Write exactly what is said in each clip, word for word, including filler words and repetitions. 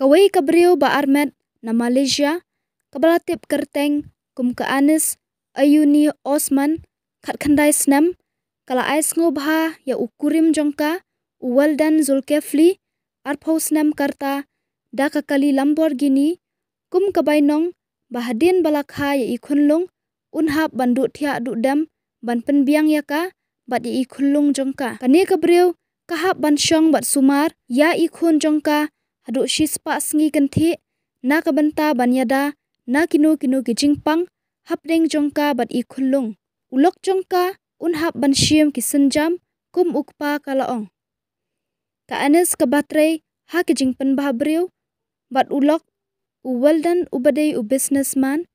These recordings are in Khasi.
Wei ka briew ba armet na Malaysia, kaba la tip kyrteng kum ka Anis Ayuni Osman, khatkhyndai snem, ka la ai sngewbha ïa u kurim jong ka, u Weldan Zulkefli, arphew snem ka rta, da ka kali Lamborghini, kum ka bainong ba hadien ba la kha ïa i khunlung, un hap ban duh thiah duh dem ban pynbiang ïa ka bad ïa i khunlung jong ka. Kane ka briew ka hap ban shong bad sumar ïa i khun jong ka haduh shispah sngi kynthih, na ka bynta ban ïada na kino kino ki jingpang hapdeng jong ka bad i khunlung. U lok jong ka un hap ban shim ki sienjam kum u kpa ka la ong. Ka Anis kaba trei ha ki jingpynbha briew bad u lok, u Weldan uba dei u businessman,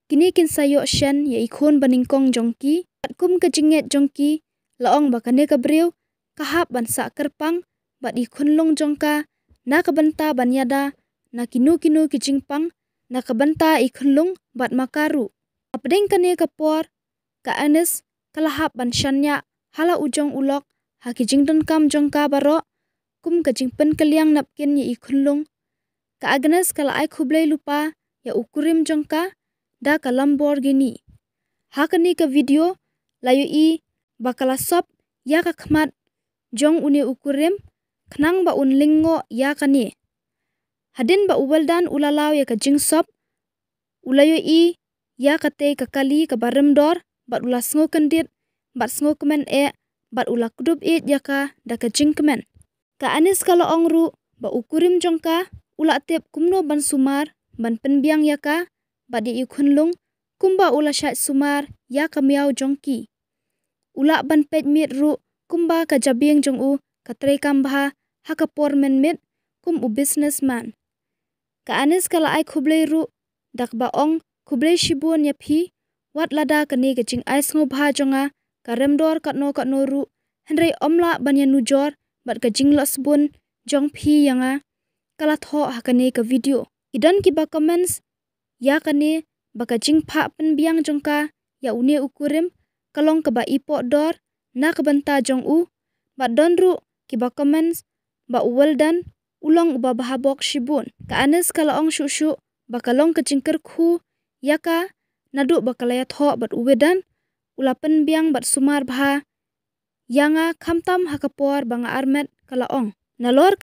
kine kin sa ïoh shen ïa i khun banyngkong jong ki. Bad kum ka jingngeit jong ki, la ong ba kane ka briew ka hap ban sah kyrpang bad i khunlung jong ka, na ka bynta ban ïada na kino kino ki jingpang na ka bynta i khunlung bad ma ka ruh. Hapdeng kane ka por, ka Anis ka la hap ban shaniah ha la u jong u lok ha ki jingdonkam jong ka baroh, kum ka jingpynkylliang napkin ïa i khunlung. Ka Agnes ka la ai khublei lypa ïa u kurim jong ka da ka Lamborghini. Ha kane ka video la ïohi ba ka la sop ïa ka khmat jong une u kurim khnang ba un lyngngoh ïa kane. Hadien ba u Weldan u la law ïa ka jingsop, u la ïohi ïa katei ka kali kaba rem dor bad u la sngew kyndit bad sngew kmen eh bad u la kdup ïeit ïa ka da ka jingkmen. Ka Anis ka la ong ruh ba u kurim jong ka u la tip kumno ban sumar ban pynbiang ïa ka bad ïa i khunlung kumba u la shait sumar ïa ka miaw jong ki. U lah ban peit miet ruh kumba ka jabieng jong u ka treikam bha ha ka por mynmiet kum u businessman. Ka Anis ka la ai khublei ruh da kaba ong, khublei shibun ïa phi, wat lada kane ka jingai sngewbha jong nga ka rem dor katno katno ruh, hynrei ym lah ban ïanujor bad ka jinglong sbun jong phi ïa nga, ka la thoh ha kane ka video. Ki don kiba comments ïa kane ba ka jingphah pynbiang jong ka ïa une u kurim ka long kaba ipoh dor na ka bynta jong u, bad don ruh kiba comments ba u Weldan u long uba bha bok shibun. Ka Anis ka la ong shuh shuh ba ka long ka jingkyrkhu ïa ka naduh ba ka la ïathoh bad u Weldan, u la pynbiang bad sumar bha ïa nga khamtam ha ka por ba nga armet, ka la ong. Nalor